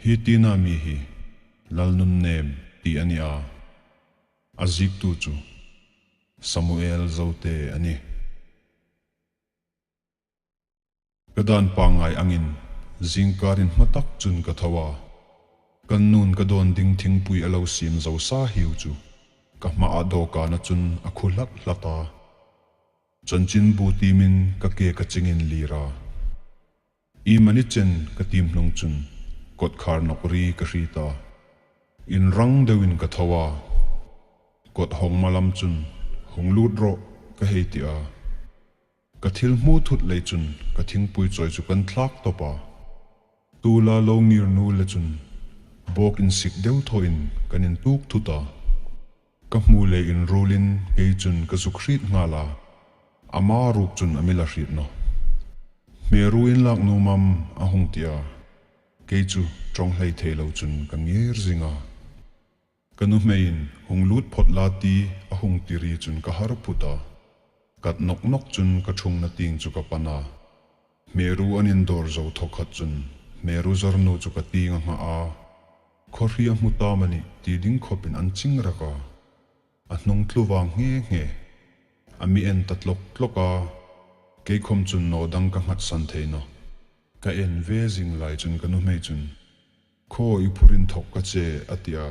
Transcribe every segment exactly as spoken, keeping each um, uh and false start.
Hi tina mi hi Lalnunnem ti a ni a, a ziektu chu Samuel Zote a nih. Ka dan pangngai angin zingkar inhma tak chun ka tho a, kan nun ka dawn ding thingpui a lo siem zo sa hiu chu ka hmaa dawkana chun a khu hlat hlat a. Chanchinbu tiemin ka ke ka chingin lir a. Iemani chen ka tiem hnung chun kawtkhar nawk ri ka hriet a. Inrang deuin ka tho a. Kawt hawng ma lam chun, "Hung lut rawh," ka hei ti a. Ka thil hmu thut lei chun ka thingpui chawi chu kan thlak tawp a. Tula lo ngir nu le chun bawk insik deu thawin kan intuk thut a. Ka hmu le inruolin kei chun ka zuk hriet nghal a, ama ruok chun a mi la hriet nawh. "Hmeru in lak nuom am?" a hung ti a. Kei chu ṭawng hlei thei lo chun ka ngir zing a. Ka nuhmeiin, "Hung lut phawt la," ti a hung ti ri chun ka har phut a. Kat nawk nawk chun ka ṭhungna tieng chu ka pan a. Hmeru an indawr zo thaw khat chun hmeru zawrnu chu ka tieng a ngha a. Khawhri a hmu ta am a nih ti ding khawpin an ching rak a. A hnung tlu vang nghe nghe. A mi en ta tlawk tlawk a. Kei khawm chun naw dang ka nghatsan thei nawh. Ka en ve zing lai chun ka nuhmei chun, "Khaw i phur inthawk ka che," a ti a.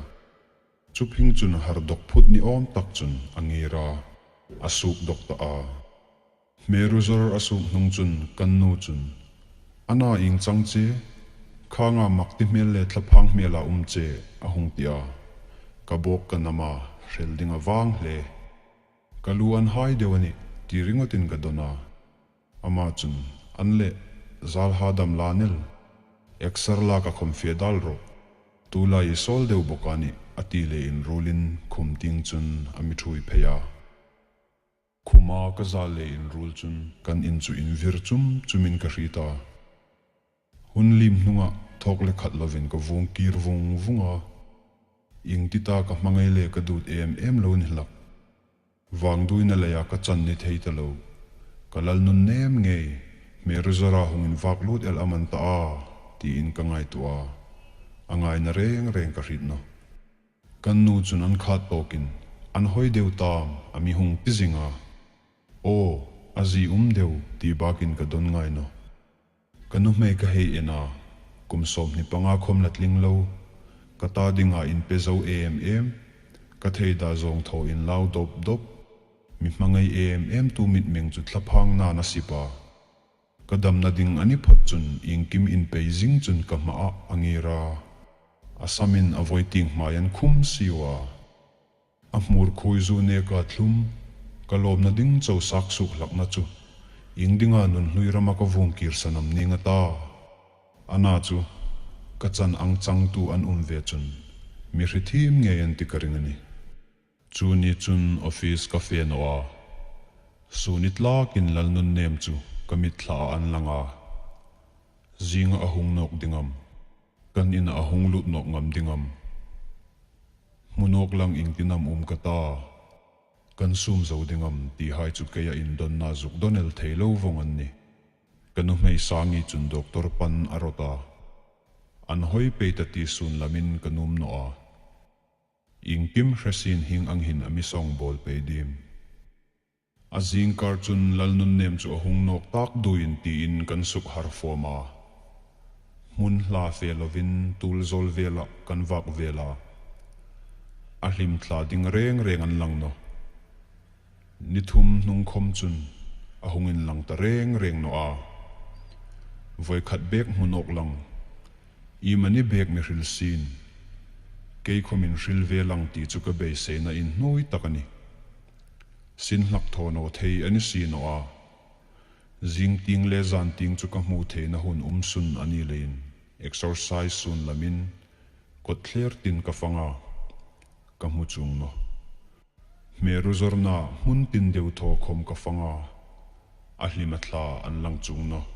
Chu phing chun har dawk phut ni awm tak chun a ngir a, a suok dawk ta a. Hmeru zawr a suok hnung chun kan nu chun, "A na ieng chang che, khanga mak ti hmel le thlaphang hmela um che," a hung ti a. Ka bawk ka nam a, hril ding a vang hle. "Ka lu an hai deu a nih," ti ringawtin ka dawn a. Ama chun, "An leh, zal ha dam la nel, exer la ka khawm fe dal rawh, tulai i sawl deu bawk a nih," a ti le inruolin khum tieng chun a mi ṭhuoi phei a. Khuma ka zal le inruol chun kan in chu invir chum chumin ka hriet a. Hun liem hnunga thawk le khat lovin ka vuong kir vung vung a. Ieng ti ta ka hmangai le ka duot em em lo ni hlak. Vangduoina leia ka chan ni thei ta lo. Ka Lalnunnem ngei, hmeru zawra hung invak lut el am an ta a, tiin ka ngaituo a. A ngaina reng reng ka hriet nawh. Kan nu chun an khat tawkin, "An hoi deu tam?" a mi hung ti zing a. "Aw, a zie um deu," ti bakin ka dawn ngai nawh. Ka nuhmei ka hei en a, kum sawmhni panga khawm la tling lo, ka ta dinga inpe zo em em, ka theida zawng thaw inlau dawp dawp, mi hmangai em em tu mitmeng chu thlaphangna a sip a. Ka damna ding a ni phawt chun iengkim inpei zing chun ka hmaa a ngir a. A samin a voi tieng hmai an khum siu a. A hmur khuoi zu neka thlum, ka lawmna ding chau sak suok hlakna chu, ieng dinga nun hlui rama ka vuong kir san am ning a ta. Ana chu, ka chan ang changtu an um ve chun, mi hre thiem ngei an ti ka ring a nih. Chu ni chun office ka fe naw a. Sun ni tlakin Lalnunnem chu ka mitthla an lang a. Zinga a hung nawk ding am? Kan ina a hung lut nawk ngam ding am? Hmu nawk lang ieng tin am um ka ta? Kan sum zo ding am? Ti hai chu keia indawnna zuk dawn el thei lo vawng an nih. Ka nuhmei Sangi chun doctor pan a rawt a. An hoi pei ta ti sun lamin ka nuom naw a. Iengkim hre sien hieng ang hin a mi sawng bawl pei dim. A zingkar chun Lalnunnem chu a hung nawk tak duin tiin kan suk har fawm a. Hmun hla fe lovin tul zawl vela kan vak vel a. A hlim thla ding reng reng an lang nawh. Ni thum hnung khawm chun a hung inlang ta reng reng naw a. Voi khat bek hmu nawk lang. Iemani bek mi hril sien. Kei khawmin hril ve lang ti chu ka beiseina inhnuoi tak a nih. Sin hlak thaw naw thei a ni si naw a. Zing tieng le zan tieng chu ka hmu theina hun um sun a ni leiin, exercise sun lamin, kawtthler tin ka fang a, ka hmu chuong nawh. Hmeru zawrna hmun tin deu thaw khawm ka fang a, a hlim a thla an lang chuong nawh.